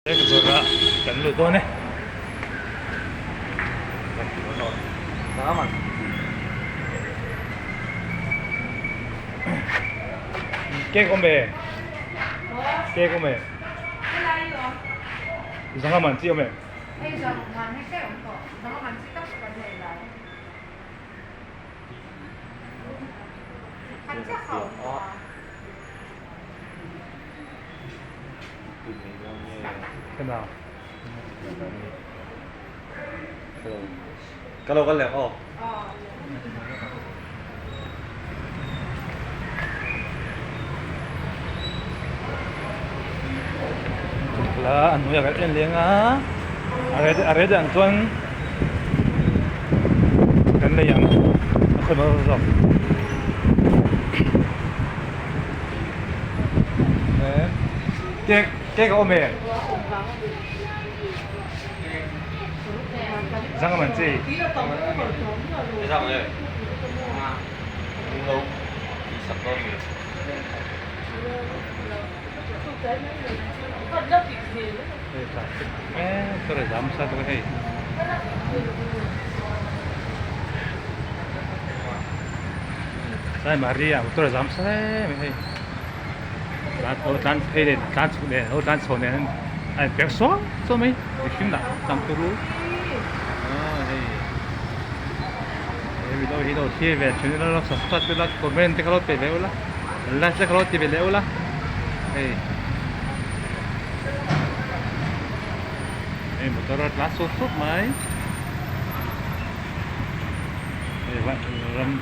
Cake zawrh ah kan lut dawn e. Cake awm e. Cake awm e. Zanga man chi awm e. Ka lo kal leh aw. La an hnuaiah kan en leng a a reh dan chuan kan lei ang a khawi mai zawk. Cake cake a awm em? Zang man chi. Hei Sai Maria motor a zam sa em hei ho tlan phei leh tlan chhuk leh ho tlan chho nen a in per suau suau mai mihring lah tam turu aw hei he video hi lo thlir ve thin ila lo subscribe ula comment te kha lo pe ve ula like te kha lo ti ve leh ula hei hei motor a tlan sup sup mai hei ram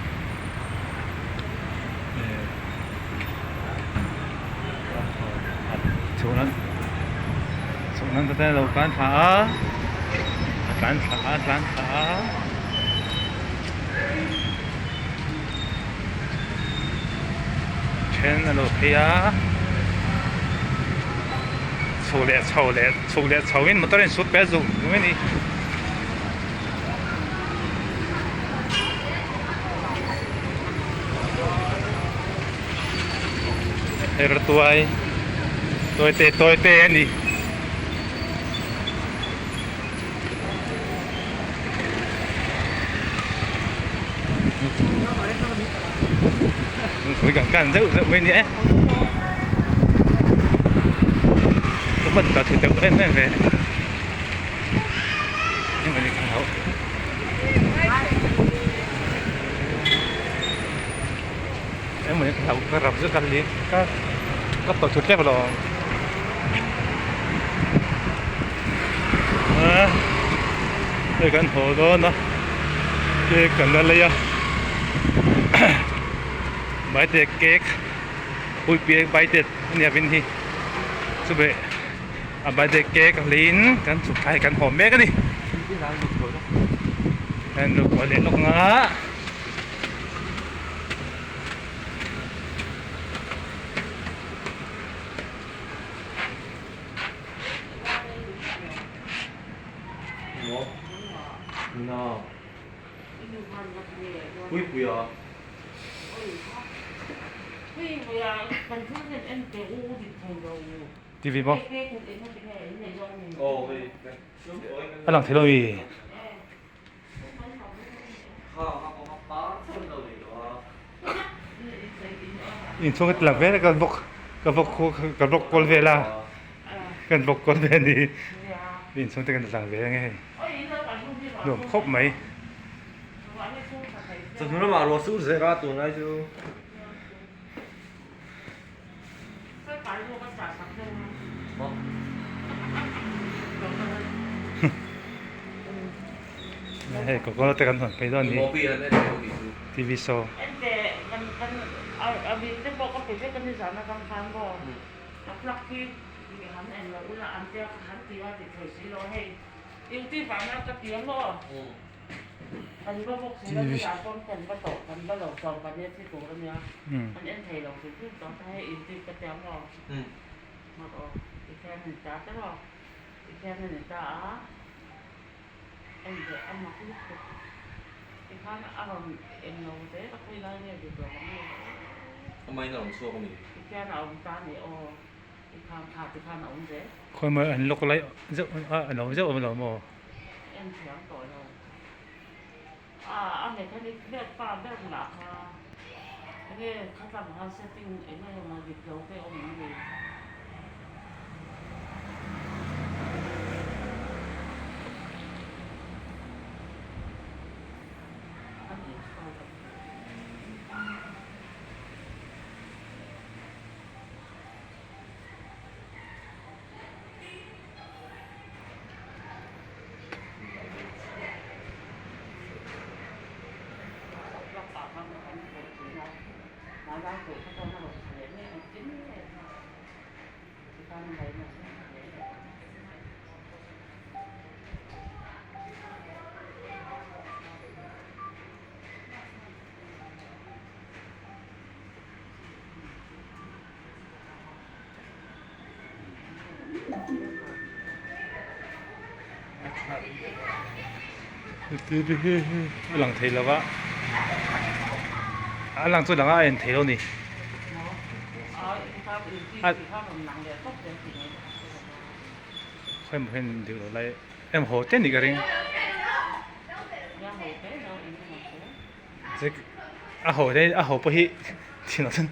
Chhun an te lo tlan thla a a tlan thla a tlan thla a then a lo phei a chho leh chho leh chhuk leh chho in motor in sut pe zuk zuk a ni. Her tuai tawi te tawi te a ni. Lungpui kan kan zeuh zeuh mai a ni e. Ka hman ta thei deuh em em ve. Ka tawh thut hlek lo a hei kan haw dawn a cake kan la lei a birthday cake puipuia birthday a nia vin hi chubeh. A birthday cake a hliin kan chhuk thla hi kan haw mek a ni. Kan lut kawi leh lawk nga. No. Pui pui a. TV maw? A lang thei lo mi? Inchhung ka ti lang vel a ka vawk ka vawk khu ka vawk kawl vel a kan vawk kawl vel a ni inchhung te kan ti lang ve ang e hei nuam khawp mai. Chawhnu lamah ruah sur zel a tunlai chu. Hei coconut te kan hawn phei dawn ni TV show. Khawi maw an lock lai zeuh a a lo zeuh awm lo maw? A lang thei lo va a lang chu lang a a en thei lo a ni khawi maw hian dik lo lai em haw te anih ka ring a haw te a haw pawh hi thin ah chuan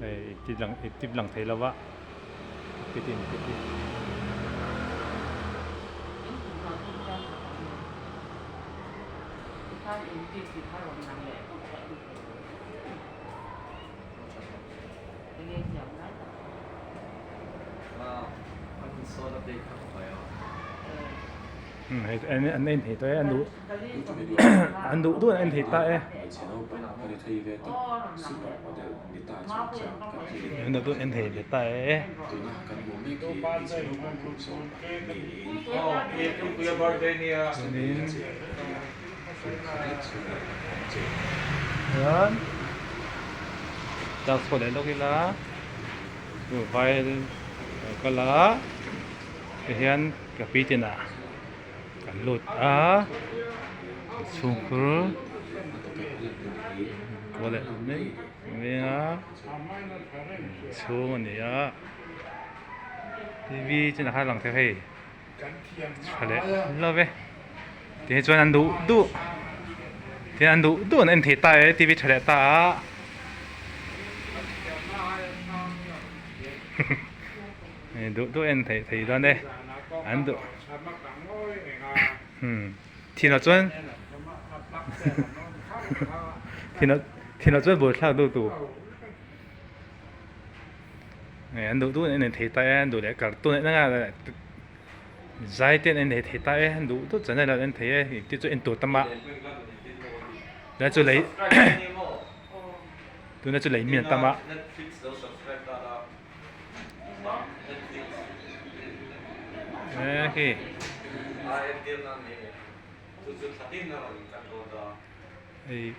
hei tip lang tip lang thei lo va pitin pitin. An en thei tawh e an duh an duh duh an en thei ta e an duh duh en thei ve ta e. Chuan tlak chhuah leh lawk ila chu vai lo kal a tihian ka pi tinah kan lut a chhungkhur kaw leh mai mai a chhung a ni a tv chinah khan a lang thei hei. Tha leh lo ve ti hi chuan an duh duh ti an duh duh an en thei ta e tv tha leh ta a duh duh en theih thei dawn e an duh thinah chuan thinah thinah chuan buaithlak duh tur. Hei an duh duh an en thei ta e an duh leh cartoon en anga zai te an en thei ta e an duh duh channel an en thei e engti chu en tur tam a tuna chu lei tuna chu lei mi an tam a. Hei.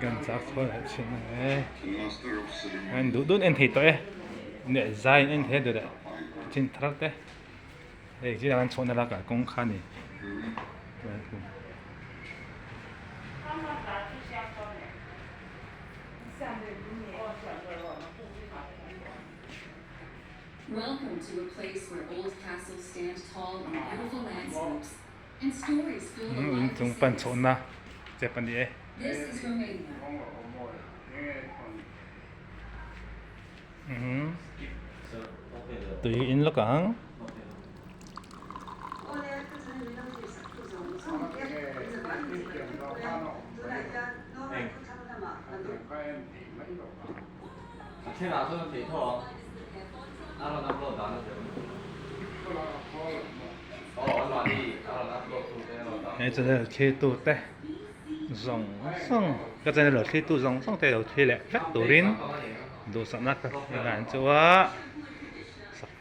Kan chak chhuah leh thin ang e. An duh dun en thei tawh e. Neh zai in en thei a duh leh chin thar te. Hei zirah khan chhuahna lakah kawng kha a ni. Inchung pan chhuahna step a ni e. Tui in lawk ang. He channel thlir tute zawng zawng ka channel lo thlir tu zawng zawng te lo thlir leh vek turin duhsakna ka hlan chu a.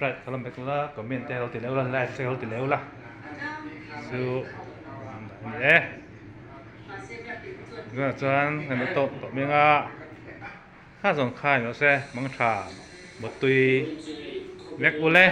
Subscribe ka lo bet ula comment te lo ti leuh la like te lo ti leuh la chu a ni e tunah chuan kan la tawp tawh mai anga kha zawng kha ni rawh se mangtha mutui vek ule.